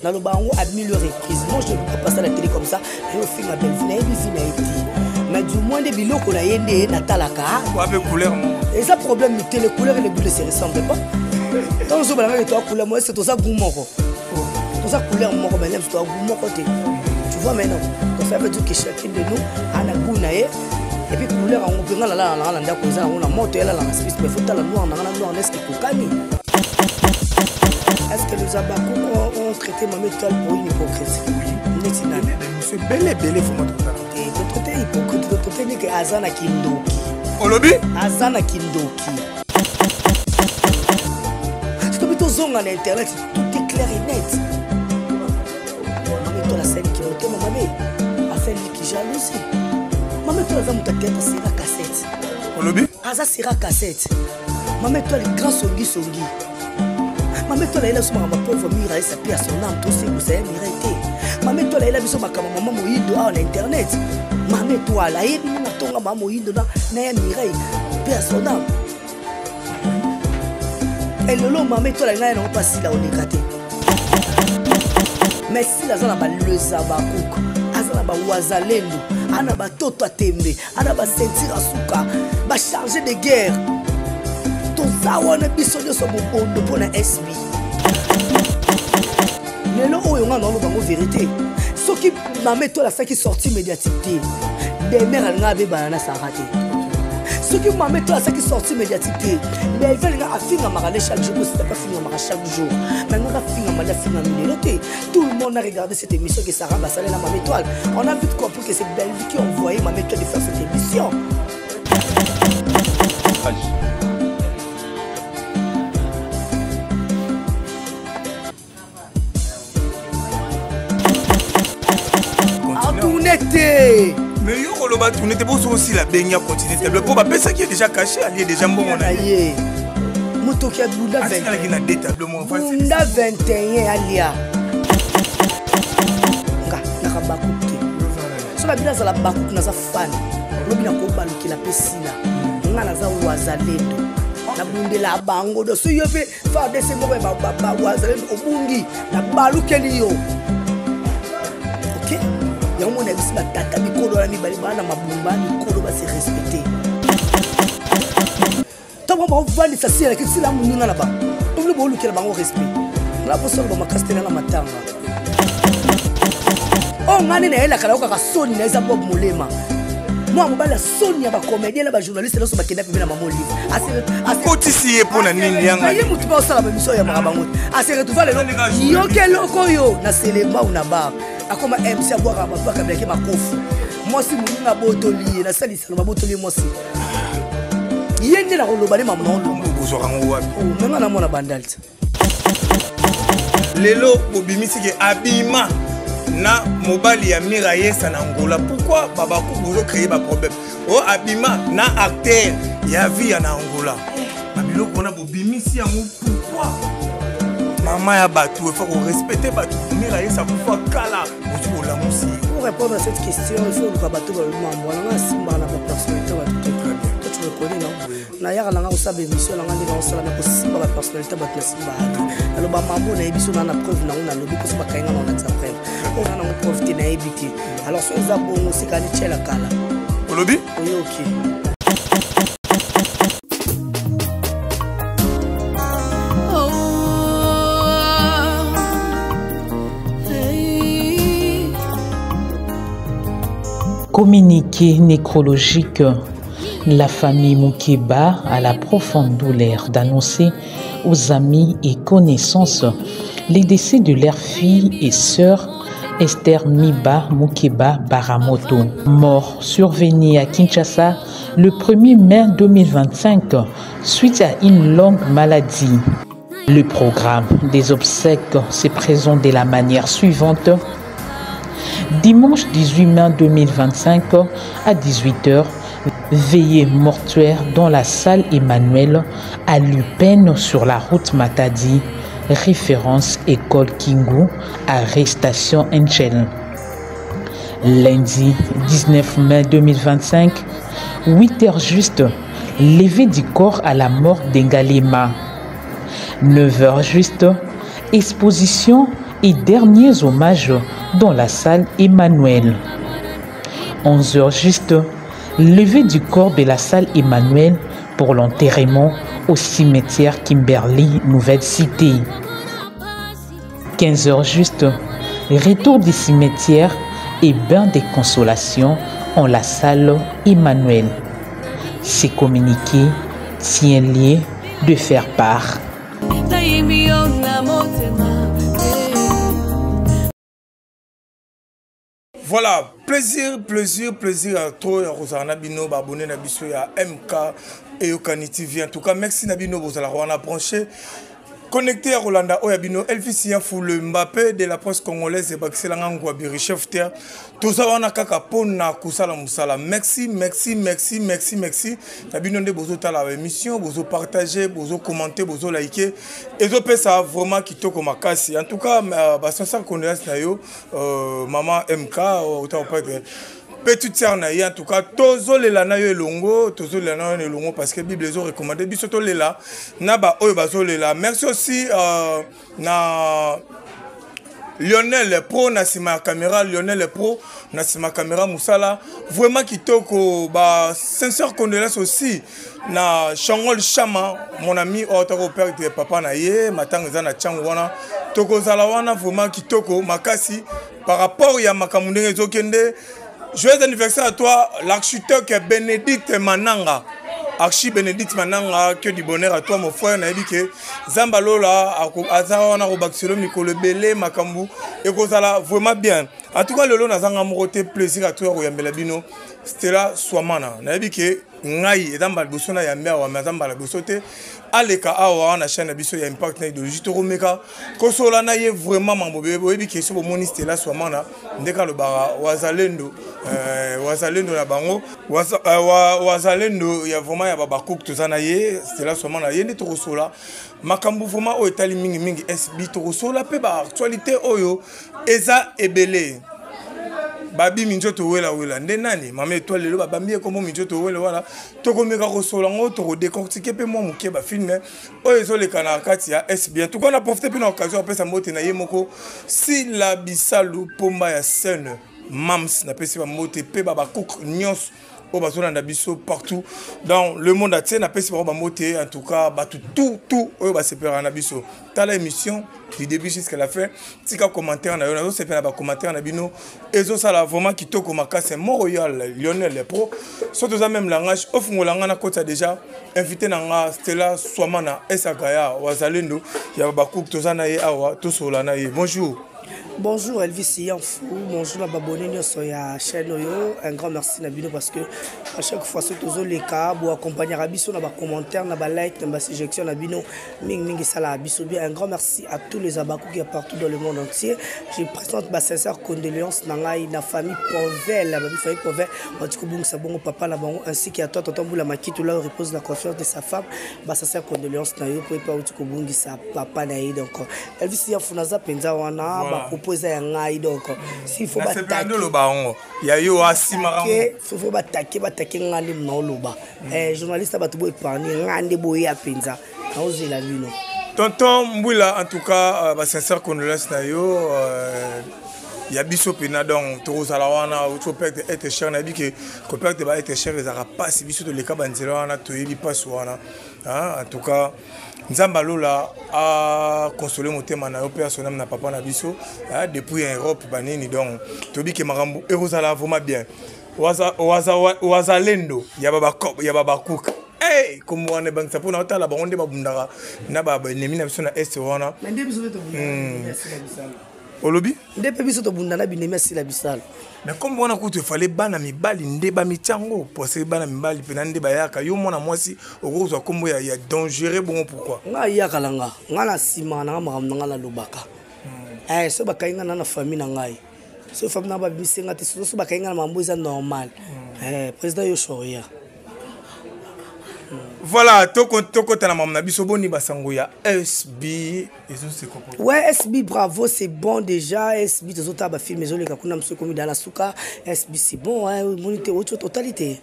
Naloba yango à mille reprises. Moi, je ne peux pas passer à la télé comme ça. Naye ofinga Bellevue, nayebi vie na ye te. Mais du moins nde biloko na ye nde natalaka. Wape couleur moko. Eza problème te, les couleurs et les goûts ne se ressemblent pas. Ntango ozobala kaka toa couleur moko, est-ce que toza goût moko? Toza couleur moko, mais toza goût moko te. Tu vois maintenant? Donc ça veut dire que chacun de nous a na goût na ye. Et puis couleur yango mpe nga nalala nanga na ndako eza yango na moto elala na space, mais faut tala noir nanga na noir est-ce que ekokani? Est-ce que les Abakouk ont traité Mame Étoile pour une hypocrite? Oui. Neti nani? Monsieur Bele Bele faut matotala. Te, totraité hypocrite, totraité ndeke aza na kindoki. Olobi? Aza na kindoki. Soki tozonga na internet, tout est clair et net. Mame Étoile asaliki motema mabe, asaliki jalousie. Mame Étoile aza moto ya théâtre, sera cassette. Olobi? Aza sera cassette. Mame Étoile grand songi songi. Mame Étoile ayela biso makambo pauvre Mira esa pe à son âme tosegusa ya Mira te. Mame Étoile ayela biso makambo mama Moyindo awa na internet. Mame Étoile ayebi nini atonga mama Moyindo na ya Mireille pe à son âme. Elolo Mame Étoile alinga ye nango mpa Sila oleka te. Mais Sila aza na ba leza bakouk, aza na ba wazalendo, aza na ba toto atembe, aza na ba ceinture asuka, ba chargé de guerre. Toza wana biso nyonso bobondo mpo na SB. Lelo oyo nga naoloba ngo vérité. Soki Mame Étoile asalaki sortie médiatique te, Demer alinga abebana na Sarah te. Soki Mame Étoile asalaki sortie médiatique te, Bellevue alinga afingamaka nde chaque jour, kosita mpe afingamaka chaque jour. Mais ngaka afingama nde afingami lelo te. Tout le monde a regardé cette émission que Sarah basalela Mame Étoile. On a vite compris que c'est Bellevue qui a envoyé Mame Étoile de faire cette émission. Atourne te. Mais yo koloba tourne te boso osila bengi ya continuer tableau po bapesaki ye déjà cachet alie déjà mbongo na ye. Motoki ya bunda 21 na deux tableau moko bunda 21 alia nga naka bakup te so na bino azala bakup naza fan lobi nakobalukela mpe sila nga naza wazalendo nabundela bango do so yo mpe FARDC moko ya bawazalendo obungi na balukeli yo ok yango mona biso batata mikolo wana mibale bana mabumba mikolo base respecte ntango baovandisa sila ke sila moninga na bango obli boolukela bango respect nga bosoloba makasi te na matanga oyo ngai nde nayelaka nayokaka soni na eza bob molema mwana mobali ya soni ya bacomédien na bajournaliste nyonso bakenda pembe na mama olive akotisi ye mpo na nini yanga ye motu mpe osala bamission oyambaka bango te ase retrouva lelo yoki eloko oyo na selembau na bar akoma mc abwakaka bato akabelaki makofi mwasi moninga abotoli ye nasalisano babotoli ye mwasi ye nde nakoloba nde mamu naoloba bozwaka yango wapi menga namona bandal te Lelo bobimisi ke abima na mobali ya Mirayesa na Angola. Pourquoi babaku bozo créer ba problème? Oh abima na acteur ya vie ya na Angola. Ba biloko wana bobimisi yango pourquoi? Mama ya bato, il faut ko respecter bato. Mirayesa kufa kala, bozo bolamusi. Pour répondre à cette question, il faut luka bato balobi mambo wana nga simbaka na ba personnalité bato te. Toi tu me connais non? Nayaka nanga kosala baémission nanga nde naosala na kosimba bapersonnalité bato nasimbaka te. Naloba mambo nayebi so naa na preuve nango nalobi mposo bakangi nga na olakisa preuve oyo nga nango preuve te nayebi te. Alors so eza bongo sekani tiela kala olobi oyoki. Communiqué nécrologique. La famille Mukeba a la profonde douleur d'annoncer aux amis et connaissances les décès de leur fille et sœur Esther Miba Mukeba Baramoto, mort survenue à Kinshasa le 1er mai 2025 suite à une longue maladie. Le programme des obsèques se présente de la manière suivante. Dimanche 18 mai 2025 à 18h, veillée mortuaire dans la salle Emmanuel à Lupin sur la route Matadi, référence école Kingu, arrestation Angel. Lundi 19 mai 2025, 8h juste, levée du corps à la mort d'Engalema. 9h juste, exposition et derniers hommages dans la salle Emmanuel. 11 heures juste, levée du corps de la salle Emmanuel pour l'enterrement au cimetière Kimberley, Nouvelle Cité. 15 heures juste, retour du cimetière et bain des consolations en la salle Emmanuel. Ces communiqués tient lieu de faire part. Voilà, plaisir, plaisir, plaisir à toi, ya kozala na bino, ba abonné na biso ya MK Eyokani TV. En tout cas, merci na bino bozala wana branché. Connecté à Rolanda oya bino Elvis Yafu le Mbappé de la presse congolaise et bakiselanga ngwabiri chef terre. Toza wana kaka pona kosala mosala. Merci, merci, merci, merci, merci. Na bino nde bozo tala émission, bozo partager, bozo commenter, bozo liker. Ezopesa vraiment kitoko makasi. En tout cas, euh, ba sincère condoléances na yo euh, maman MK autant pas que petite sœur na ye en tout cas tozolela na yo elongo tozolela na yo elongo parce que bible ezo recommande biso tolela na ba oyo bazolela merci aussi euh, na Lionel Pro na sima ya caméra Lionel Pro na sima caméra musala vraiment kitoko ba sincère condoléances aussi na Changol Chama mon ami oyo atako perdre papa na ye matanga eza na chango wana tokozala wana vraiment kitoko makasi par rapport ya makambo ndenge ezokende. Joyeux anniversaire à toi l'architecte Bénédicte Mananga. Archi Bénédicte Mananga, que du bonheur à toi mon frère. Nayebi ke Zamba Lola aza wana kobakiselo mikolo ebele makambo ekozala vraiment bien. En tout cas lelo nazanga moko te plaisir à toi koyambela bino Stella Swamana. Nayebi ke ngai eza mbala liboso na yambe awa me aza mbala liboso te aleka awa na chaîne na biso ya impact na idéologie tokomeka kosola na ye vraiment mambo boyebi ke so bomoni stela swamana ndenge alobaka wazalendo euh, wazalendo na bango waza, euh, wa, wazalendo ya vraiment ya babakouk toza na ye stela swamana ye nde tokosola makambo vraiment oyo etali mingimingi sb tokosola mpe baactualité oyo eza ebele babi minzoto welawela nde nani mama etoile lelo babambi ye kombo minzoto wele wana tokomeka kosola yango tokodecortike mpe mwa moke bafilme oyo ezoleka na kati ya sb en tout cas na profite mpe na occasion apesa mbote na ye moko sila bisalu pomba ya scène mams napesi bambote mpe babacook nyonso oyo bazolanda biso partout dans le monde entier napesi bango bambote en tout cas bato tout tout oyo basepelaka na biso tala émission du début jusqu'à la fin tika commentaire na yo nazosepela na bacommentaire na bino ezosala vraiment kitoko makasi moroyal lionel pro so toza même langage ofungola nga nakota déjà invité na nga stella swamana esakaya wazalendo ya babacook toza na ye awa tosolola na ye bonjour. Bonjour Elvis Yanfou, bonjour na babonne nyonso ya chaîne oyo. Un grand merci na bino parce que à chaque fois soki tozoleka bo accompagnera biso na ba commentaires, na ba like, na ba suggestions na bino mingi mingi sala biso bien. Un grand merci à tous les abakou qui partout dans le monde entier. Je présente ma sincère condoléance na ngai na famille Povel, la famille Povel, bati kobungisa bongo papa na bango ainsi qu'à toi tonton Boula Makitu là où repose la confiance de sa femme. Ba sincère condoléance na yo po epa outi kobungisa papa na ye donc Elvis Yafu naza penza wana voilà. ba propos eza ya ngai donc s'il faut ba loba yango ya yo asimaka faut ba taquer ba taquer ngai nde na oloba mm. eh journaliste bato bo épargner ngai nde boya penza naozela bino. Tonton Mbwila en tout cas euh, ba sincère condoléances na yo euh, ya biso mpena donc tokozala wana toperte être cher nayebi ke koperte ba être cher ezalaka mpasi biso toleka banzela wana toyebi mpasi wana en tout cas nzambe alola akonsole motema na yo mpe asoname na papa na biso depuis ya europe banini donc toyebi ke makambo ekozala vraiment bien wazalendo ya babakuka hey, kombo wana ebangisa mpona otala bango nde babundaka na baenemi na biso na est wana. Olobi nde mpe biso tobunda na binemi asila bisalo. Mais kombo wana kutu efale bana mibali nde bamitia yango parce bana mibali mpena nde bayaka. Yo mwana mwasi okoki kozwa kombo ya, ya dangereux bongo pourquoi? Ngai ayaka na nga ngai na nsima na nga makambo na ngai nalobaka. Eh, so bakangi ngai na na famille na ngai so famille na babimisi nga te so bakangi ngai na mambo eza normal. Eh, président yo soria. Voilà, tokota na makambo na biso boni basango ya SB. Ouais, SB bravo, c'est bon déjà. SB tozotala bafilme ezoleka kuna mosu ekomi dala suka. SB c'est bon, moni te otali te.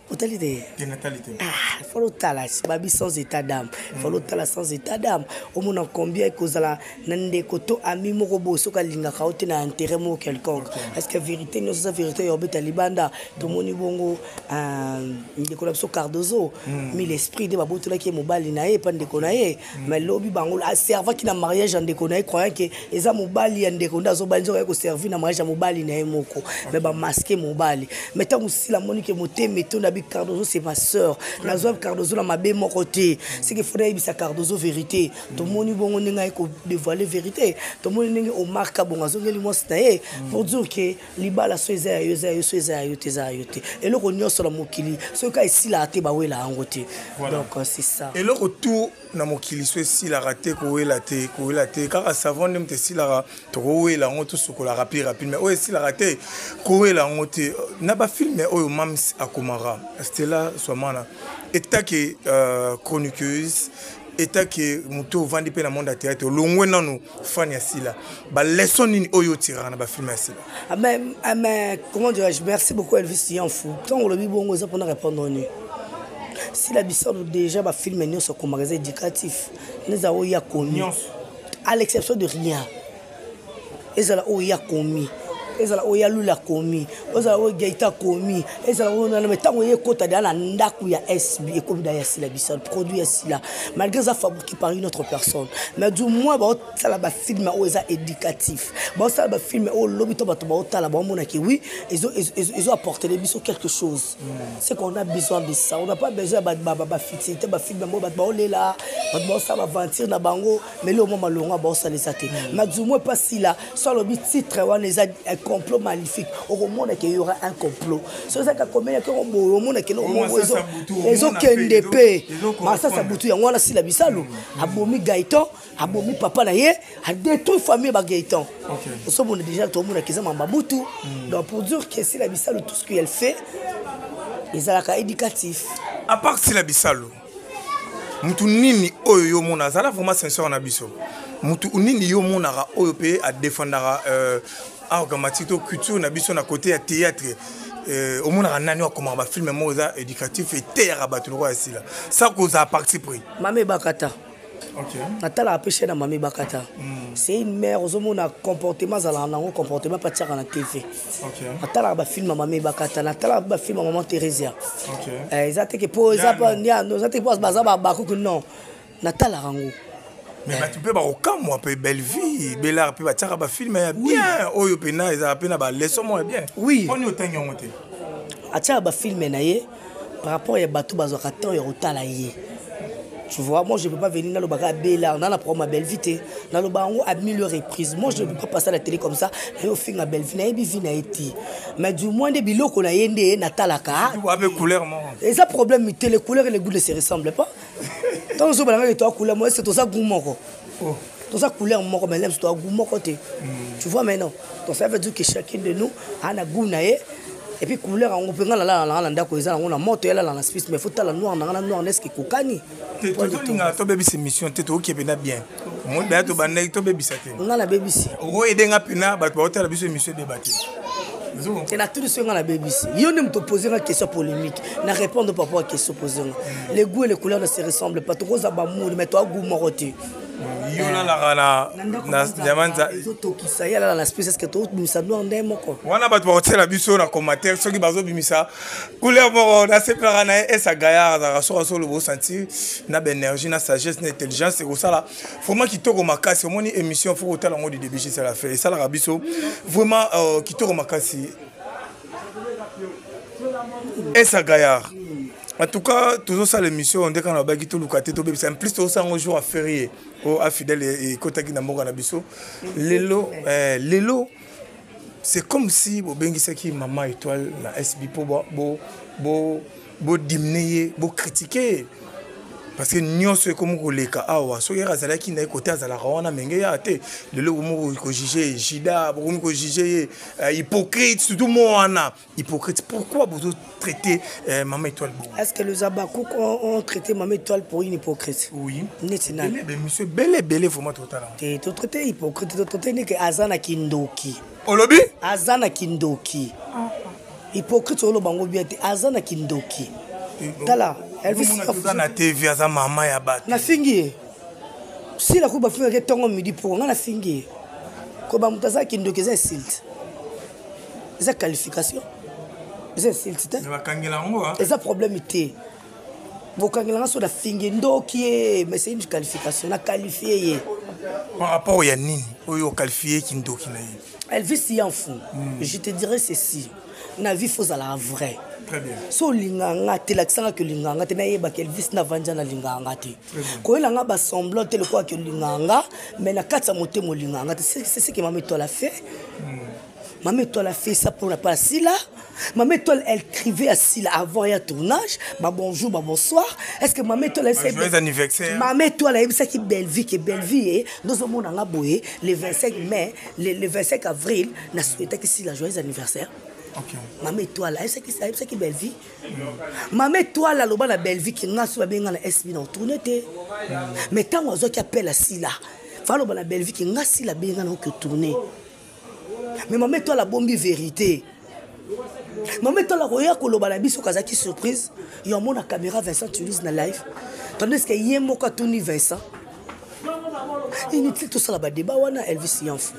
Otali te? Te, natali te. Ah, falo tala babi sans état d'âme. Falo tala sans état d'âme. Omona combien ekozala na ndeko to ami moko boye soki alingaka yo te na intérêt moko quelconque. Est-ce que vérité nyonso eza vérité ya obeta libanda? Tomoni bongo ndeko na biso Cardozo, mille esprit nde babotolaki ye mobali na ye epa ndeko na ye. Mais lobi bango aservaki na mariage ya ndeko na ye, croyant que eza mobali ya ndeko nde azobali, nzoka ye koservir na mariage ya mobali na ye moko. Mais bamaske mobali. Mais ntango Sila amoni ke motema etondi, abi Cardozo c'est ma sœur, nazwa Cardozo na mabe moko te, c'est que faut nayebisa Cardozo vérité. Tomoni bongo ndenge aye kodévoiler vérité. Tomoni ndenge Omar Kabongo azongeli mwasi na ye, pour dire que libala so eza ya yo, eza ya yo, so eza ya yo te, eza ya yo te. Eloko nyonso na mokili soki kaka esilaka te, bawela yango te. Donc c'est ça. Eloko tout na mokili so esilaka te, kowela te, kowela te. Kaka savon nde moto esilaka, tokowela yango, tosukola rapide rapide, mais oyo esilaka te, kowela yango te. Na bafilme oyo mams akomaka, Stella Swamana etake chroniqueuse, etake moto ovandi mpe na monde ya théâtre, olongwe nanu fan ya Sila, baleçon nini oyo otiraka na bafilme ya Sila? Ah, mais comment dirais-je, merci beaucoup Elvis Yanfou. Ntango olobi bongo, eza mpona répondre nini. Sila Bisalu déjà bafilme nyonso akomaka eza éducatif, neza oyo ya komi, à l'exception de rien. Ezala oyo ya komi, ezala oyo ya Lula komi, ezala oyo Gaita komi, ezala oyo nana. Mais ntango ye ekota deya na ndako ya SB, ekomi da ya Sila Bisalu, produit ya Sila, malgré eza fabriqué par une autre personne. Mais du moins baosala bafilme oyo eza éducatif, baosala bafilme oyo lobi to bato baotala, baomonaki oui, ezo apporter biso quelque chose. C'est qu'on a besoin de ça. On n'a pas besoin ya bafutilité, bafilme yango bato baolela, bato baosala baventure na bango, mais lelo mwa malonga baosala eza te. Mais du moins pas Sila. So alobi titre wana eza un complot maléfique, okomona ke y aura un complot. So ezaka komenya koko boye, omona ke eloko moko ezokende mpe masasa butu. Yango wana Sila Bisalu abomi Gaëtan, abomi papa na ye, adétruit famille ba Gaëtan. Osomona déjà, tomonaka eza mamba butu. Donc pour dire que Sila Bisalu, tout ce qu'elle fait ezalaka éducatif. À part Sila Bisalu, mutu nini oyo yo omona azala vraiment sincère na biso? Mutu nini yo omonaka oyo mpe adefendaka art dramatique to culture na biso na côté ya théâtre? Omonaka nani oyo akomaka bafilme moko eza éducatif, eteyaka bato lokola ya Sila, sa kozala parti pris? Mama Ebakata. Natalaka mpe chaîne ya Mama Ebakata. C'est une mère, ozomona comportement azalaka nango, comportement mpe atiaka na TV. Natalaka bafilme ya Mama Ebakata, natalaka mpe bafilme ya Mama Thérésia. Eza teke mpo eza eza te mpo baza bakuku, non, natalaka yango. Mais bato mpe bakokamwa mpe Bellevie Belard mpe batiaka bafilme ya bien oyo mpena ezala mpe na baleçon moko ya bien. Oni otangi yango te? Atiaka bafilme na ye par rapport ya bato bazwaka temps ya kotala ye. Tu vois, moi je ne peux pas venir nalobaka Bellard na programme ya Bellevie te. Naloba yango à mille reprises, moi je ne peux pas passer à la télé comme ça naye ofinga Bellevie, nayebi vie na ye te, mais du moins nde biloko na ye nde natalaka. Couleur moko. Eza problème te, les couleurs et les goûts ne se ressemblent pas. Ntango ozobala ngai toa couleur moko, ese toza goût moko? Toza couleur moko, mais lemso toa goût moko te. Tu vois maintenant? Donc ça veut dire que chacun de nous a na goût na ye et puis couleur yango mpe. Ngai nalala nanga na ndako, eza nango na moto, elala na space, mais faut tala noir nanga na noir neske ekokani. Tozolinga tobebisa émission te, tokoki mpena bien daya, tobandaki, tobebisa te. Ngai nabebisi? Okoyedenga mpena bato baotala biso, émission ebeba te. Te, natuni so ngai nabebisi? Yo nde moto opose nga question polémique, na répondre par rapport à question pose nga. Les goûts et les couleurs ne se ressemblent pas. Tokoza bamuni, mais toa goût moko te. Yo olalaka na diamanza? Ezotokisa ye, alala na space, est-ce tobimisa noir nde moko? Wana bato bakotiela biso na commentaire soki bazobimisa couleur moko. Nasepelaka na ye, esa gaillard azalaka soki asoloba, osentir na baénergie, na sagesse, na intelligence. Ekosala vraiment kitoko makasi. Omoni émission, faut kotala yango du début jusqu'à la fin, esalaka biso vraiment kitoko makasi. Esa Gaillard, en tout cas tozosala émission nde kaka nabaki, toluka te tobebisa. En plus tozosala yango jour aférié oyo afidèle ekotaki na mboka na biso lelo. Lelo c'est comme si bobengisaki Mama Étoile na SB mpo bodimine ye, bocritiquer ye, parce que nyonso ekomi koleka awa. Soki yaka azalaki na ye kote azalaka wana, menge yaka te. Lelo bokomi kojuger Jida, bokomi kojuger ye hypocrite, surtout mo wana hypocrite. Pourquoi bozo traiter Mama Étoile bon? Est-ce que les Abakouk ont traité Mama Étoile pour une hypocrite? Oui. Neti nani? Monsieur bele ebele vraiment totala. Te, totraité hypocrite, totraité ndeke aza na kindoki. Olobi? Aza na kindoki. Hypocrite oloba yango bien te, aza na kindoki. Tala, Elvis aza na TV, aza mama ya bato. Nafingi ye. Sila kuba bafingaki ntongo midi poko, ngai nafingi ye. Koba moto aza kindoki eza insulte. Eza qualification. Eza insulte te. Bakangela yango. Eza problème te. Bokangela nga so nafingi ndoki ye, mais c'est une qualification. Na qualifié ye. Par rapport ya nini oyo qualifié kindoki na ye? Elvis Yanfou, je te dirais ceci. Na vie faut ozala vrai. Très bien. So olinga nga te, lakisa nga ke olinga nga te, nayebaka Elvis navandi na linga nga te. Koyela nga ba semblant te lokola ke olinga nga, mais na kati ya motema olinga nga te. C'est ce que Mama Étoile a fait. Mama Étoile a fait ça pour la part Sila. Mama Étoile, elle crivait à Sila avant ya tournage. Ba bonjour, ba bonsoir. Est-ce que Mama Étoile a essayé Joyeux anniversaire. Mama Étoile a essayé qui Bellevue, que Bellevue est nous avons mon boye le 25 mai, le 25 avril, na souhaité que Sila joyeux anniversaire. Okay. Mama Étoile, elle sait qui ça, qui Bellevue. Mama Étoile aloba na Bellevue qui nga so babenga na SB na tourner te. Mais tant ozo qui appelle à Sila. Falo na Bellevue qui nga Sila benga na ko tourner. Mais Mama Étoile abombi vérité. Mama Étoile akoya koloba na biso kazaki surprise, yo mona caméra Vincent Toulouse na live. Tandis que ye moko atuni Vincent. Inutile tosala ba débat wana Elvis Yanfou.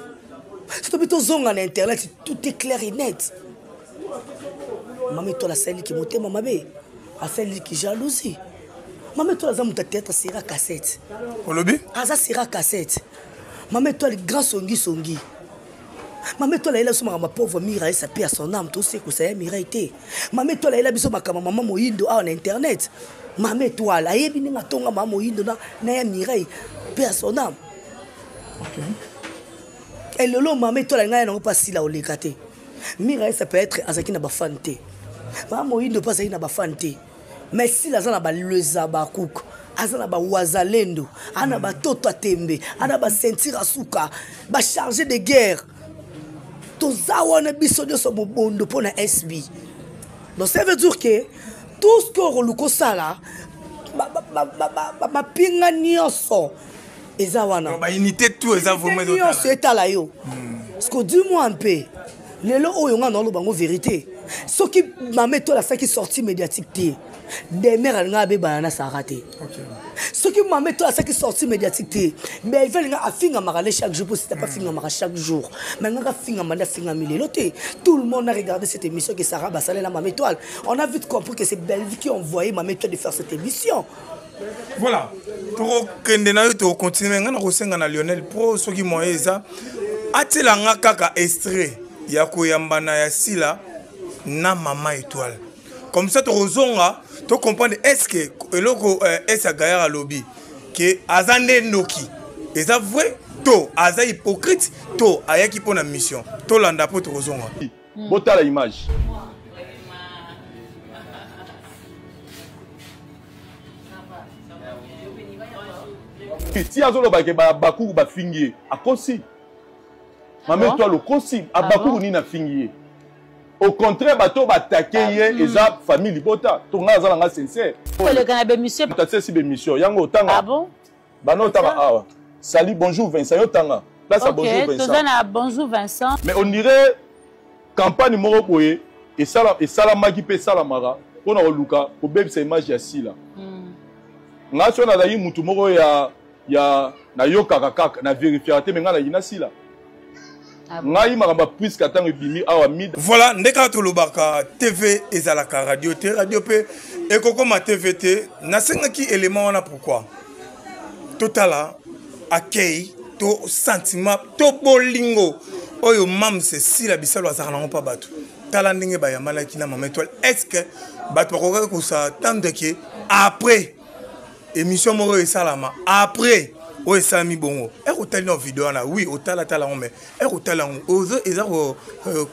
Surtout plutôt zonga na internet, tout est clair et net. Mama Étoile asaliki motema mabe, asaliki jalousie. Mama Étoile aza moto ya théâtre sera cassette. Olobi? Aza sera cassette. Mama Étoile grand songi songi. Mama Étoile ayela biso makambo ya pauvre Mira esa pe à son âme, tosekosa ya Mira te. Mama Étoile ayela biso makambo mama Moyindo awa na internet. Mama Étoile ayebi ndenge atonga mama Moyindo na ya Mireille pe à son âme. Okay. Et lelo mama Étoile ngai nango pa sila oleka te. Mira esa peut-être azaki na ba fan te. Mama Moyindo pa azaki na ba fan te. Mais sila aza na ba leza ba cook, aza na ba wazalendo, ana ba toto tembe, ana ba ceinture asuka, ba chargé de guerre. Toza wana biso nyonso mobondo mpo na SB. Donc ça veut dire que tout ce que okoluka osala, mapinga nyonso eza wana. Ba unité tout eza vraiment nyonso etala yo. Parce que dis-moi un peu, lelo oyo nga naoloba ngo vérité. Soki Mama Étoile asalaki sortie médiatique te, Demer alinga abebana na Sarah te. Soki Mama Étoile asalaki sortie médiatique te, Bellevue alinga afingamaka le chaque jour, po si t'as pas fingamaka chaque jour. Mais ngaka fingama nde afingami lelo te. Tout le monde a regardé cette émission que Sarah basalela Mama Étoile. On a vite compris que c'est Bellevue qui a envoyé Mama Étoile de faire cette émission. Voilà. Tokokende na yo, tokocontinue. Nga na kosenga na Lionel Pro soki moyen eza atiela nga kaka extrait ya koyambana ya Sila na Mama Étoile. Comme ça tokozonga to comprendre est-ce que eloko est Gaillard alobi que aza nde ndoki. Eza vrai to aza hypocrite to ayaki pona mission. Tolanda po tokozonga. Botala image. Ti azoloba ke ba bakuru bafingi ye, akosi. Mama Étoile okosi, abakuru nini afingi ye? Au contraire, bato batake ye eza famille libota. To nga azala nga sincère. Koleka na bémission. Tata si bémission yango otanga. Ah bon? Bano otanga awa. Salut, bonjour Vincent, yo tanga. Place à Ok, bonjour Vincent. toza na bonjour Vincent. Mais on dirait campagne moko boye esala esalamaki pe esalamaka pona koluka kobebisa image ya Sila. Nga so nazali mutu moko ya nayokaka kaka na vérifier te mais nga na Sila. Ah bon? Ngai makambo ya puisque ntango ebimi awa mid. Voilà, ndeka tolobaka TV ezalaka radio te, radio pe ekokoma TV te. Nasengaki élément wana pourquoi? Totala accueil to sentiment to bolingo oyo Mame Cécile Bisalo azalaka nango pa bato. Tala ndenge bayambanaki na Mama Étoile. Est-ce que bato bakokaki kosatendre ke après émission moko esalama après oyo esalami bongo? Eke otali na video wana, oui, otala tala yango, mais eke otala yango, ozo eza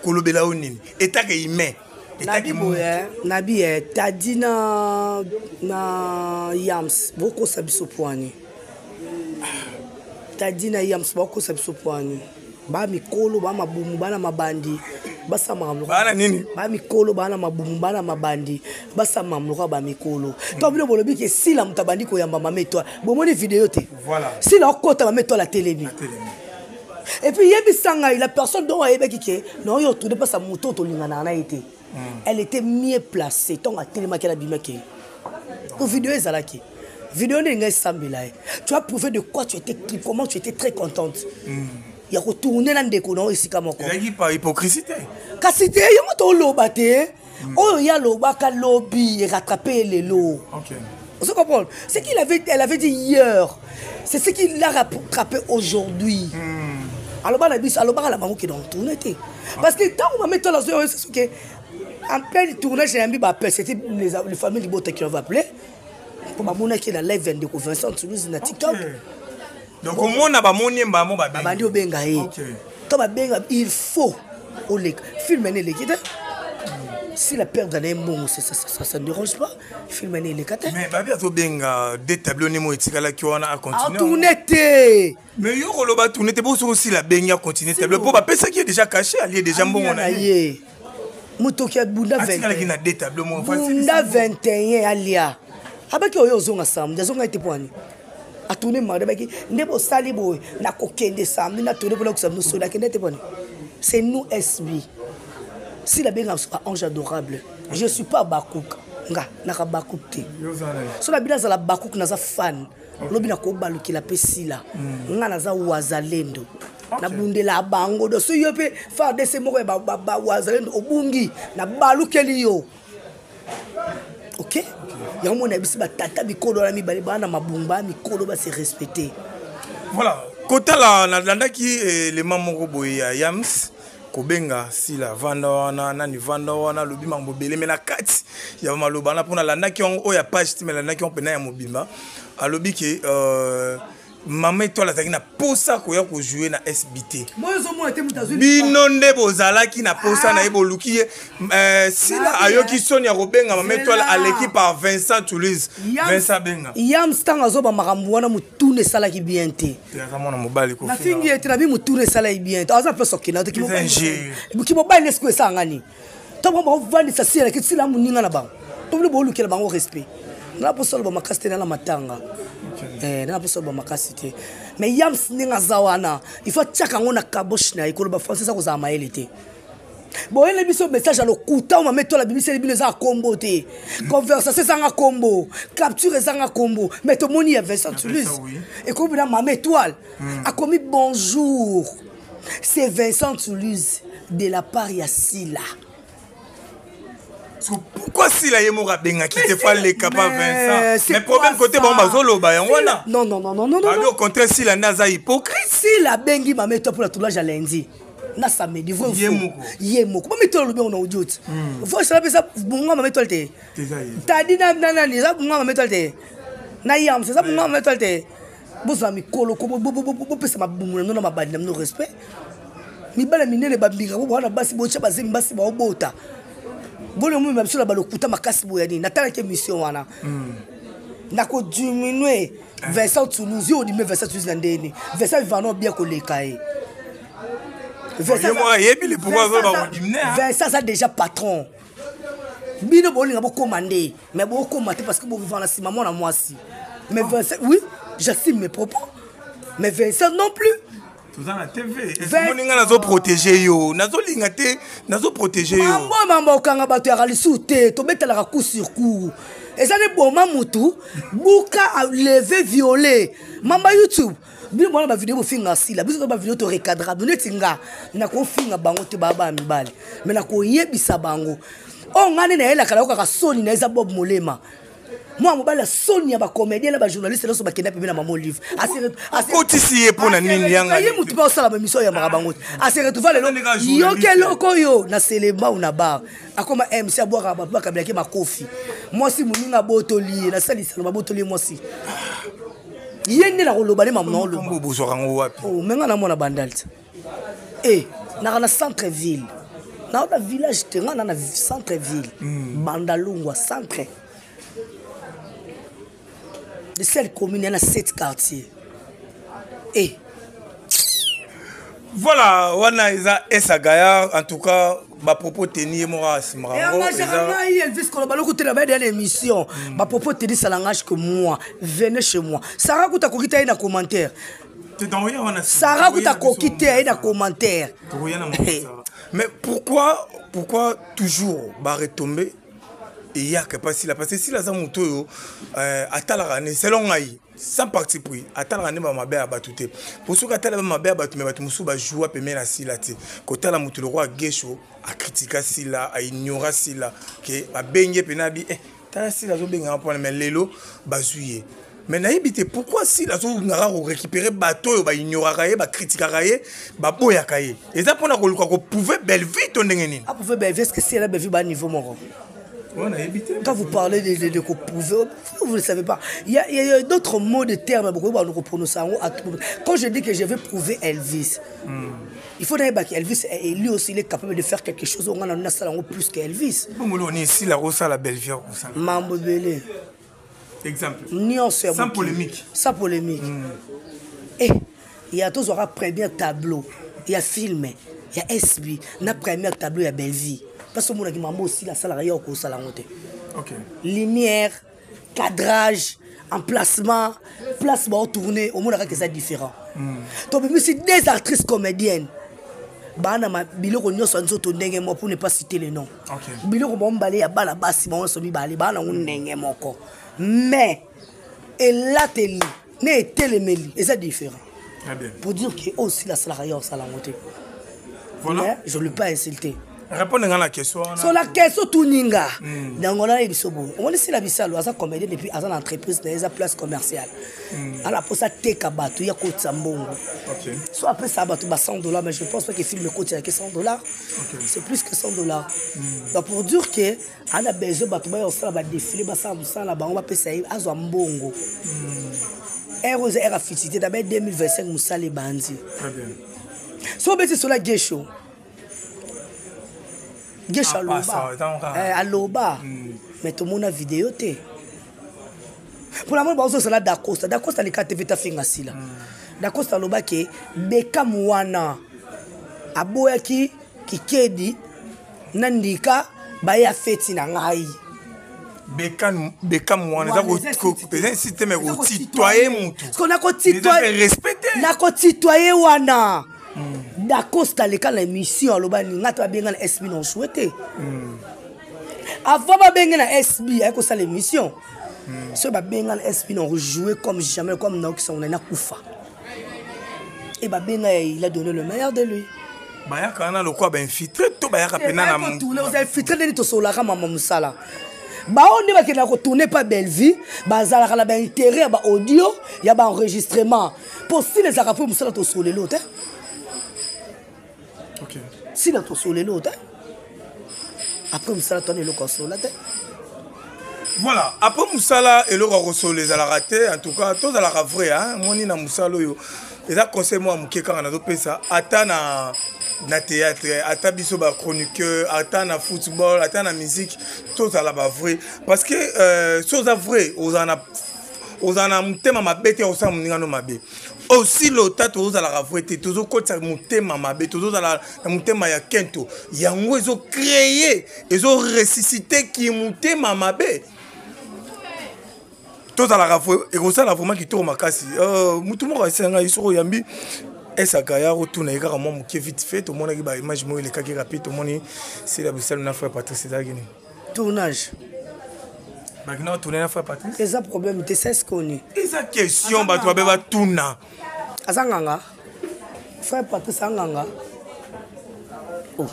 kolobela yo nini? Etake humain. Etake Nabi boye, nabi, tadi na Yams, bokosa biso poani. Tadi na Yams, bokosa biso poani. Ba mikolo, ba mabumu, ba na mabandi, basa makambo. Ba na nini? Ba mikolo, ba na mabumu, ba na mabandi, basa makambo ba mikolo. To bino bolobi ke Sila mutu abandi koyamba Mama Étoile. Bomoni vidéo te. Voilà. Sila okota Mama Étoile atelemi. Atelemi. Et puis yebisa ngai, la personne dont ayebaki ke non yo tourner pas sa moto tolingana na ye te. Elle était mieux placée. Ntango atelemaki, alabimaki po video ezalaki video nde ngai esambela ye. Tu as prouvé de quoi tu étais, comment tu étais très contente ya kotourne na ndeko na yo esika moko. Ezalaki par hypocrisie te. Kasi te, yango toloba te. Oyo ye alobaka lobi, erattrape ye lelo. Vous comprenez? Ce qu'il avait, elle avait dit hier, c'est ce qu'il a rattrapé aujourd'hui. Alors, na biso, alobaka na bango ke donc tourne te. Parce que ntango mama Etoile azoya oyo, c'est que en plein tournage yambi baappel, c'était les familles libota qui avait appelé mpo bamonaki na live ya ndeko Vincent Toulouse na TikTok. Donc omona bamoni ye mbamo. Babandi obenga ye. To babenga, il faut oleka film ene eleki te. Si la perdre na ye mbongo, ça ne dérange pas, film ene eleka te. Mais babi azobenga de tableau nemo etikalaki wana acontinue. Atourne te. Mais yo koloba tourne te, bo soki osila abengi acontinue tableau mpo bapesaki ye déjà cachet, alie déjà mbongo na ye. Ye motoki ya bunda. Atikalaki na de tableau moko. Bunda 21 alia, abaki oyo ozonga samedi, azonga ete po ani atourne mardi, abaki nde bosali boye, nakokende samedi, natourne mpona kosa mosolo, akende te poni. C'est nous SB si nabenga biso ba ange adorable. Je suis pas bakouk, nga naka bakouk te. So na bino azala bakouk, naza fan. Lobi nakobalukela mpe sila. Nga naza wazalendo, nabundela bango. Do so yo mpe FARDC moko ya bawazalendo obungi, nabalukeli yo. Ok, yango mona biso batata mikolo wana mibale baa na mabumba mikolo base respecte. Voilà, kotala nalandaki elema moko boye ya Yams kobenga Sila vanda wana nani vanda wana, alobi makambo ebele, me na kati ya maloba wana, mpo nalandaki yango oyo ya page ti, me nalandaki yango mpena ya mobimba, alobi ke mama Etoile azalaki na posa koya kojouer na SBT. Moyo ozomona te moto azwi. Bino nde bozalaki na posa na ye, boluki ye. Sila ayoki soni ya kobenga mama Etoile, aleki par Vincent Toulouse. Vincent benga. Yams ntango azoba makambo wana, motuna esalaki bien te. Aza mwana mobali. Nafingi ye te, nabi motuna esalaki bien te. Aza mpe sokenda te kimobali nesiko esalanga nini? Ntango baovandisa sila, sila moninga na bango, to bino boolukela bango respect. Nana mposa oloba makasi te, nana matanga, nana mposa oloba makasi te. Mais Yams ndenge aza wana, il faut atiaka yango na kaboshe na ye. Koloba français eza kozala mayele te. Boyele biso message ya lokuta oyo mama Etola bimiseli bino, eza ya kombo te. Conversation ezanga kombo, capture ezanga kombo, mais tomoni ya Vincent Toulouse ekomi na mama Étoile. Akomi: "Bonjour, c'est Vincent Toulouse de la part ya Sila." Pourquoi Sila ye moko abengaki te, fa leka pa Vincent? Mais problème côté bango bazoloba yango wana. Non, non, non, non, non. Babi au contraire, Sila nde aza hypocrite. Sila abengi mama Etoile pour la tournage ya lundi na samedi, vrai? Ye moko. Ye moko. Mama Etoile alobi yango na audio ti voice wana mpeza bonga mama Etoile te. Tadi na nani, eza bonga mama Etoile te, na Yams eza bonga mama Etoile te. Bozala mikolo, bopesa mabumu na bino na mabandi na bino respect. Mibala minene bambinga bo bwana basi, botya bazemi, basi baobota boni omema biso na balokuta makasi boya nini? Natalaki émission wana, nakodiminue Vincent Toulouse. Yo odime Vincent Toulouse na ndeni? Vincent vivano bien koleka ye. Vincent aza déjà patron. Bino bolinga bokóma nde, mais bokóma te parce que bovivant na nsima mwana mwasi. Mais Vincent, oui, j'assume mes propos, mais Vincent non plus. Toza na TV, emoni nga nazoprotege yo, nazolinga te, nazoprotege yo. Mambo mambo okanga bato yaka lisusu te. Tobetalaka coup sur coup, eza nde boma mutu buka leve viole mamba YouTube. Bino bwana bavideo bofinga Sila, biso to bavideo torecadra bino. Neti nga nakofinga bango te, baa bana mibali, mais nakoyebisa bango oyo ngai nde nayelaka, nayokaka soni na eza Bob Molema, mwana mobali ya soni ya bacomédien na bajournaliste nyonso bakenda pembe na mama Olive. Akotisi ye mpo na nini? Yanga ye motu mpe osala bamission oyambaka bango te, ase retrouva lelo yoki eloko oyo na Selembao na bar, akoma MC, abwakaka bato, bakabelaki makofi. Mwasi moninga abotoli ye, nasalisano babotoli ye mwasi. Ye nde nakoloba nde mamu naoloba. Bozwaka yango wapi? Me nga na mwana Bandal te, e naka na centre ville, naa na village te, nga na na centre ville, Bandalungwa centre de seule commune ya na sept quartier e. Voilà, wana eza esa gaillard. En tout cas, bapropos teni ye moko asimaka yango. Ngai Elvis koloba loko te na bayede ya na émission. Bapropos teni, ça langage que moi. Venez chez moi. Sara kuta akoki te aye na commentaire. Sara kuta akoki te aye na commentaire. Mais pourquoi, pourquoi toujours baretombe eyaka epa Sila? Parce que Sila aza moto oyo atalaka ne selon ngai, sans parti pris, atalaka nde bamabe ya bato te. Po soki atala bamabe ya bato, me bato mosusu bajoua pembeni na Sila te. Kotala moto lokola Gesho, akritika Sila, aignora Sila, ke babengi ye mpena abi tala Sila azobengaka mpona, mais lelo bazwi ye. Mais nayebi te pourquoi Sila azolingaka korécupérer bato oyo baignoraka ye, bakritikaka ye, baboyaka ye. Eza mpona koluka koprouver Bellevue to ndenge nini? Aprouver Bellevue, est ce que Sila na Bellevue ba niveau moko? Quand vous parlez de prouver, vous ne savez pas. Il y a d'autres mots de termes, beaucoup de prononcer. Quand je dis que je vais prouver Elvis, il faut d'ailleurs qu'Elvis, lui aussi, il est capable de faire quelque chose. On a ça plus qu'Elvis. Bon, on est ici, la Rosa, la Bellevue. Mambo Belé. Exemple. Sans polémique. Sans polémique. Et il y a tous aura premier tableau, il y a film, il y a SB, na premier tableau, il y a Bellevue. Parce que mon mambo aussi la salle ya ko sala ngote. Lumière, cadrage, emplacement, place ba tourner, au moins que ça différent. Donc même si des actrices comédiennes bana ma biloko nyonso nzoto ndenge moko, pour ne pas citer les noms. Biloko ba mbale ya bana basi ba nyonso mibale bana ndenge moko. Mais elateli ne etelemeli eza différent. Très bien. Pour dire que aussi la salle ya osala ngote. Voilà. Mais je ne l'ai pas insulté. Répondre à la question. So la question tuninga. Dangola et biso bon. On sila bisalo aza comédien depuis aza entreprise na eza place commerciale. Ala posa teka bato ya kotsa mbongo. So après ça bato ba 100 $, mais je pense pas que film coûte que 100 $. C'est plus que 100 $. Donc pour dire que ana besoin bato ba osala ba défilé, ba sala musala bango, ba pesa ye azwa mbongo. Ere oza ere afficité d'abord 2025 musala ebandi. Très bien. So obeti sola Gesho. Gesho Ah, aloba. ça, attends, Aloba. Mais tomona vidéo te. Pour la moni bazosala Dacosta. Dacosta aleka te veta finga Sila. Dacosta aloba ke Bekam wana aboyaki kikedi na ndika baya feti na ngai. Bekam, Bekam wana eza Wana, eza eza insiste, mais kotitoye mutu. Parce que nakotitoye respecte. Nakotitoye wana. Dacosta aleka na émission, aloba ninga te babenga na SB na osue te. Avant babenga na SB, aye kosala émission. Soki babenga na SB na rejouer comme jamais, comme naokisa na nakufa. Et babenga, il a donné le meilleur de lui. Bayaka wana lokola bainfiltré to bayaka mpena na Tourne oza infiltré ndeni tosololaka mama mosala. Bao nde bakendaka kotourne pa Bellevue, bazalaka na baintérêt ya baaudio, ya baenregistrement, mpo sila ezalaka mpo mosala tosolelo te. Sila tosolelo te, après mosala towana eloko asola te. Voilà, après mosala eloko ya kosolola ezalaka te. En tout cas tozalaka vrai, hein? Moni na mosala oyo eza conseil moko ya moke kaka nazopesa, ata na théâtre, ata biso bachroniqueur, ata na football, ata na musique, tozala bavrai, parce que so oza vrai, ozala na motema mabe te, osala moninga no mabe. Aussi lota tozalaka vrai te, tozokotisa motema mabe, tozozala na motema ya kento, yango ezocréer, ezoressuscite ki motema mabe. Tozalaka vrai, ekosala vraiment kitoko makasi. Mutu moko asisa ngai, soki oyambi esaka ya kotuna ye kaka mwa moke vite fait. Tomonaki baimage moko elekaki rapide, tomoni Sila Bisalo na frère Patrice, ezalaki nini? Tournage. Bakina batourne na frère Patrice. Eza problème te, c'est ce qu'on est. Eza question bato babe batuna. Aza nganga, frère Patrice anganga. Oh,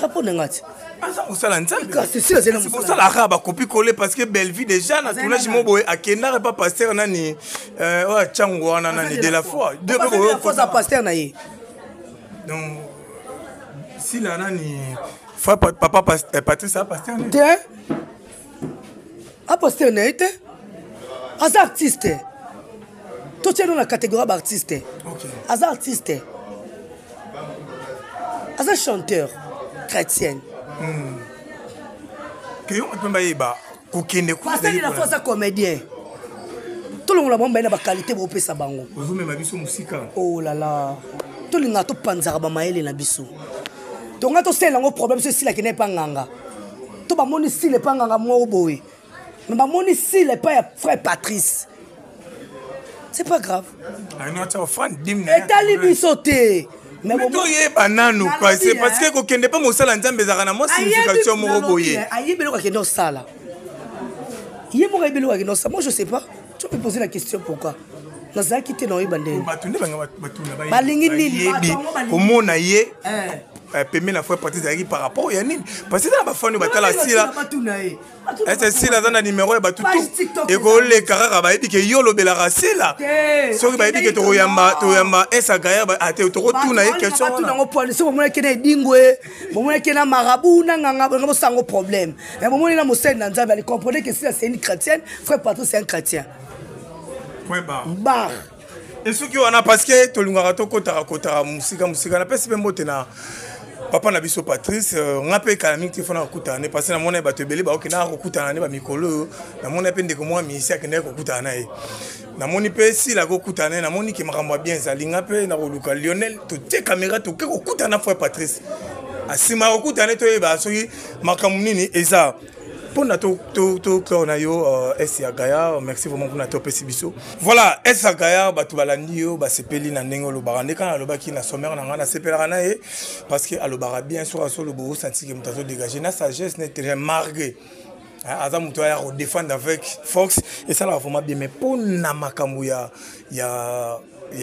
répondre nga ti. Aza kosala Nzambe. Kasi Sila azali na mosala. Kosalaka bakopi kole, parce que Bellevue déjà na tournage mo boye akendaka pa pasteur nani, oyo atiango wana nani, de la foi. De Pasteur de la foi aza pasteur na ye. Donc Sila nani, frère papa Patrice aza pasteur nani? Te, aposteur na ye te, aza artiste. Totia no na catégorie ya baartiste. Aza artiste, aza chanteur chrétienne. Ke yo mpe bayeba kokende. Pasteur de la foi aza comédien. Tolongola bango baye na baqualité bopesa bango. Ozomema biso mosika. Oh là là, tolingaka topanzaka bamayele na biso. Tonga tosalela yango problème so esilaki na epa nganga to bamoni sile epa nganga moko boye, mais bamoni sile epai ya frère Patrice, c'est pas grave. Aino atia offrande, dîme na ye. Etali biso te. Mais toyeba nanu parce que kokende mpe mosala Nzambe ezalaka na mwa signification moko boye. Ayebi eloko akende osala, ye moko ayebi eloko akende osala. Moi, je sais pas, tu peux poser la question pourquoi nazalaki te na oyeba ndenge. Bato nde banga batuna. Balingi nini? Komona ye pembe na frère Patrice ezalaki par rapport ya nini? Parce que eza na bafani batala Sila, ese Sila aza na numero ya bato tu ekoleka kaka, bayebi ke yo olobelaka Sila. Soki bayebi ke tokoyamba, toyamba esagaya ate tokotuna ye question wana. Yango poani soki bomonaki na edingwe, bomonaki na marabu na nganga, bongo bosango problème. Bomoni na mosali na Nzambe, ali comprendre que Sila, c'est une chrétienne, frère Patrice, c'est un chrétien. Point barre. Barre. Esuki wana, parce que tolingaka tokotaka kotaka mosika mosika. Napesi mpe mbote na papa na biso Patrice. Nga mpe kala mingi te fona kokutana ne, parce namona ye bato ebele baokendaka kokutana ne bamikolo oyo. Namoni mpe ndeko mwa misi akendaki kokutana na ye, namoni mpe Sila kokutana na ye, namoni ke makambo ya bien ezali. Nga mpe nakoluka Lionel, totie caméra, toke kokutana na frère Patrice. Nsima ya kokutana ne, toyeba soki makambo nini eza mpona toclore na yo. S ya Gaya, merci vraiment mpona topesi biso. Voilà, S ya Gaya, bato balandi yo, basepeli na ndenge olobaka. Nde kaka alobaki na sommaire na ngai, nasepelaka na ye parce que alobaka bien. Soki azoloba, osantike moto azodégage na sagesse na intelligence, malgré aza moto aya kodéfendre avec force, esalaka vraiment bien. Mais mpona makambo ya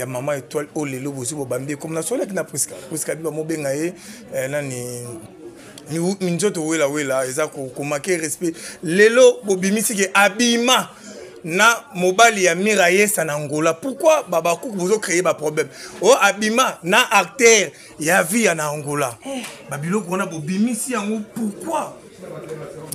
mama Étoile oyo lelo bozwi bobambi, comme nasolaki na Priska, Priska bi bamobenga ye nani, minzoto welawela, eza komanquer respect. Lelo bobimisi ke abima na mobali ya Mira Yesa na Angola. Pourquoi babakuku bozocréer baproblème oyo? Abima na acteur ya vie ya na Angola, babiloko wana bobimisi yango pourquoi?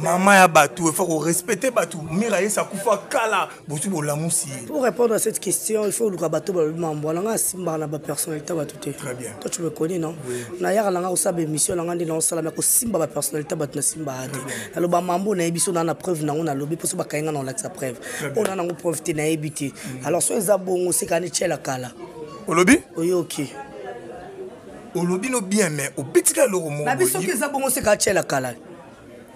Mama ya bato, il faut korespecter bato. Mira Yesa akufa kala, bozwi bolamusi ye. Pour répondre à cette question, il faut luka bato balobi mambo wana. Nga asimbaka na bapersonnalité bato te. Très bien. Toi, tu me connais, non? Nayaka nanga kosala baémission nanga nde naosala, me kosimba bapersonnalité bato nasimbaka te. Naloba mambo nayebi so naa na preuve nango, nalobi mposo bakangi nga na olakisa preuve. Oyo naa nango preuve te, nayebi te. Alors so eza bongo, sekani tiela kala. Olobi? Oyoki? Olobi no bien, mais obetika eloko moko. Nabi soki eza bongo, seka tiela kala.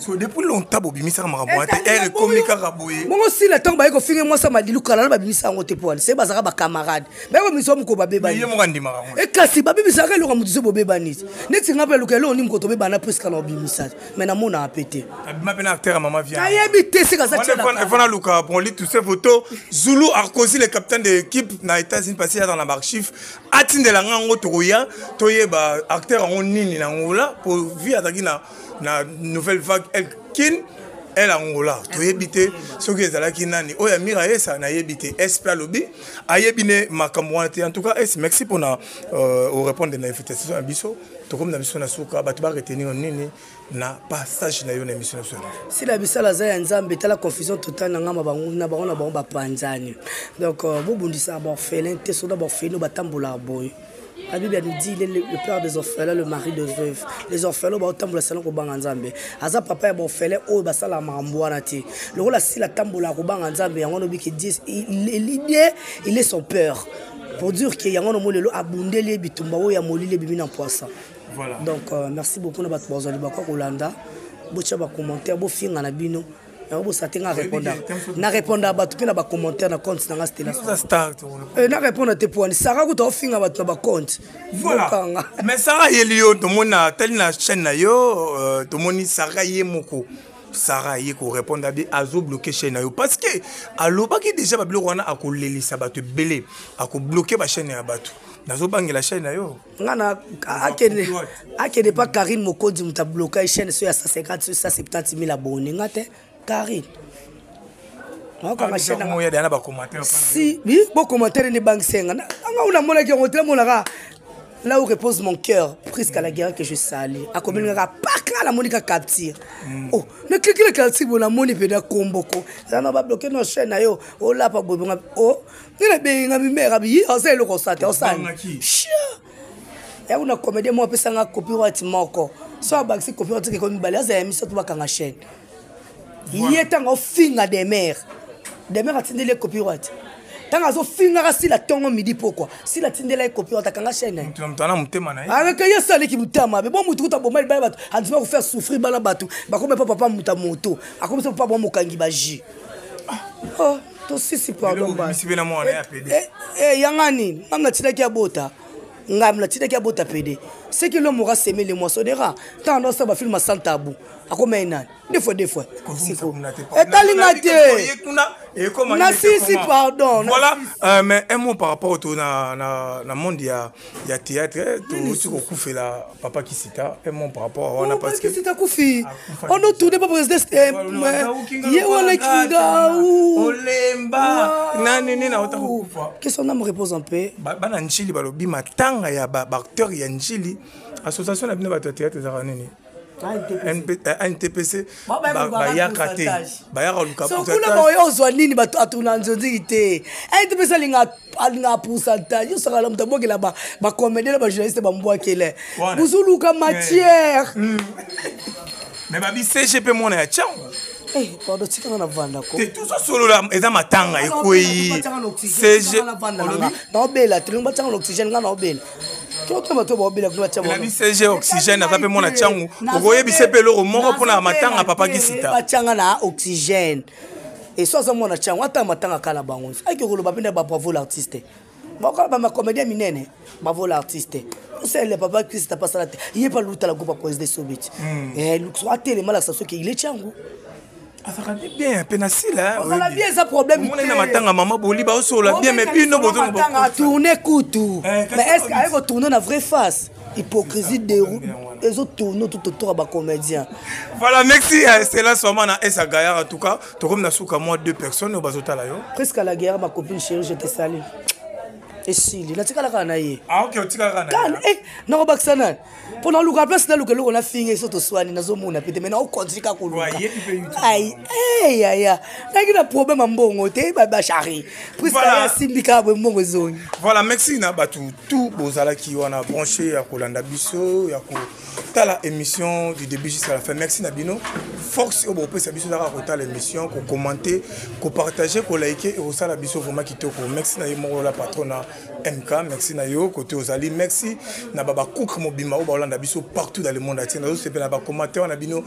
So depuis longtemps bobimisaka makambo wana te, ere ekomi kaka boye. Bongo Sila, ntango baye kofinga mwasi ya Madilu kala na babimisa yango te, po wana se bazalaka bacamarade, baye komisa moko babebani. Ye moko andimaka yango. Kasi babimisaka eloko ya motu so bobebani te. Neti nga mpe aluka eloko nini mokoto obebana Priska na obimisa, mais namonaka mpe te. Abima mpe na acteur ya mama Via. Nayebi te, seka aza tiela. Efana luka bon tous ces photos. Zulu Arkosi, le capitaine de l'équipe na États-Unis, parce aza na baarchive, atindela nga yango, tokoya toyeba acteur yango nini na Angola, po vi azalaki na Nouvelle Vague El Kin El Angola. Toyebi te soki ezalaki nani oyo Amira Yesa, nayebi te. Sp alobi ayebi ne makambo wana te. En tout cas, S, merci mpona orépondre na invitation na biso. Tokomi na biso na suka. Bato baretenir nini na passage na yo na émission na biso? Sila bisala aza ya Nzambe. Tala confusion totale na ngamba bango na bango na bango bapanzani. Donc bobundisaka baorphelin te. Soda baorphelin batambolaka boye. La Bible nous dit: il est le père des orphelins, le mari de veuves. Les orphelins baotambola sala kobanga Nzambe. Aza papa ya baorphelin oyo basala makambo wana te. Lokola Sila tambola kobanga Nzambe, yango lobi ki dit il est son père. Pour dire que yango no lelo abundeli bitumba oyo ya molili ebimi na poisa. Voilà. Donc merci beaucoup na bato bazali bakwa kolanda. Botia ba commentaire, bofinga na bino. Yango bosa te, nga répondre na répondre bato mpe na bacommentaire na compte nanga Stela. Na répondre te poani Sara kuta ofinga bato na bacompte. Voilà, mais Sara yeli yo, tomoni na tali na chaîne na yo, tomoni Sara ye moko, Sara ye korépondre abi azobloquer chaîne na yo, parce que alobaki déjà babiloko wana akolelisa bato ebele, akobloquer bachaîne ya bato. Nazobangela chaîne na yo. Nga na akende pa Karine Mokonzi, moto abloka chaîne so ya 150, so 170 000 abonné. Nga te, Karine nakokanga chaîne. Si bocommentaire nde bangisenga anga namonaki yango te, namonaka là où repose mon cœur, Prisca la guerre que je salue, akomeli ngaka paka, namoni ka capture. Oh, nakliki na capture bo, namoni mpena komboko eza na babloquer na chaîne na yo, olapa boye bonga. O nde nabengi nga mimere abi ye oza eloko osala te, osani ya kuna comédien moko apesanga copyright moko, so abakisi copyright keko mibale, aza ya misato, bakanga chaîne ye. Ntango ofinga Demer, Demer atindeli ye copyright. Ntango azofingaka Sila ntongo midi pokwa, Sila atindela ye copyright, akanga chaîne. Aleka ye asaleki motema mabe bo mutu kuta boma libala bato, andima kofaire souffrir bana bato, bakomi pa papa moto ya moto, akomisa papa bo mokangi baji. Oh, tosisi pardon. Yanga nini? Ngam natilaki abota. Ngai natindaki abota pede. Ce que l'homme aura semé le moissonnera. Ntango nosala bafilme sans tabou, akoma ye nani? Deux fois, deux fois. Etali nga te, nasisi, pardon. Voilà, mais un mot par rapport to na monde ya théâtre. Touti kokufela papa Kisita. Un mot par rapport à wana, parce que Kisita kufi, on a tourné pas président ye wana kinga. Olemba nani nini auta kokufa. Que son âme repose en paix. Bana Njili balobi matanga ya baacteur ya Njili. Association na bino bato ya théâtre ezalaka nini? ANTPC. Bayaka te, bayaka luka. Kuna baoyo ozwa nini? Bato atuna nzonziki te. ANTPC alingaka pourcentage. Osakala moto abwakela bacomédien na bajournaliste, bambwakele bozoluka matière. Mais babi CG mpe mwana ya Tiango. Pardon, tikanga na vandako. Te, tozosolola, eza matanga ekwei CG. Naobela te, batianga na oxygène, nga naobela tota bato baobela kuna batia. Nabi CG oxygène aza mpe mwana Tiango. Okoyebisa mpe eloko moko mpona matanga papa Kisita? Batianga na oxygène eso aza mwana Tiango, ata matanga kala bango ayeke koloba mpe na babravo l'artiste, bakola bamacomédien minene, bravo l'artiste osele papa Christ apasala te. Ye mpe alutala groupe ya président Sobeti atelema, alakisa soki ile Tiango. Azalaka nde bien mpe na sila. Ozala bien, eza problème. Omona na matanga mama boli baosolola bien, mais bino bozotanga atourne kutu. Mais est ce que aye kotourne na vraie face? Hypocrisie de ezotourne tout autour ya bacomédien. Voilà, merci Stella Soma na Esa Gaillard. En tout cas, tokomi na suka. Moi, deux personnes oyo bazotala yo. Presque à la guerre, ma copine chérie, je te salue. Esili, natikala kaka na ye. Ah ok, otikala kaka na ye. Nakobakisa nani mpo naluka place, naluka eloko nafinga eso toswani, nazomona pe te, mai naokontinue kaka koluka. Yaya, nayaki na problème ya mbongo te, bashari puisque asimbi kaka boye, mbongo ezongi. Voilà, merci na bato tout bozalaki wana branché ya kolanda biso, ya kotala émission du début jusqu'à la fin. Merci na bino. Force oyo bopesa biso ezaka kotala émission, kocommenter, kopartager, kolike, ekosala biso vraiment kitoko. Merci na ye moko la patron na MK, merci na yo côté ozali. Merci na babacook mobimba oyo baolanda biso partout dans le monde entier. Nazosepela na bacommentaire na bino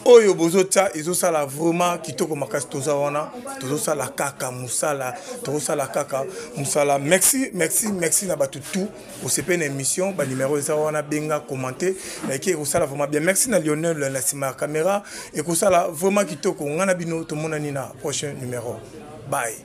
oyo bozotia, ezosala vraiment kitoko makasi. Toza wana, tozosala kaka mosala, tozosala kaka mosala. Merci, merci, merci na bato tout osepeli na émission. Banimero eza wana, benga, commenter, like, ekosala vraiment bien. Merci na Lionel na nsima ya caméra, ekosala vraiment kitoko. Ngai na bino tomonani na prochain numéro. Bye.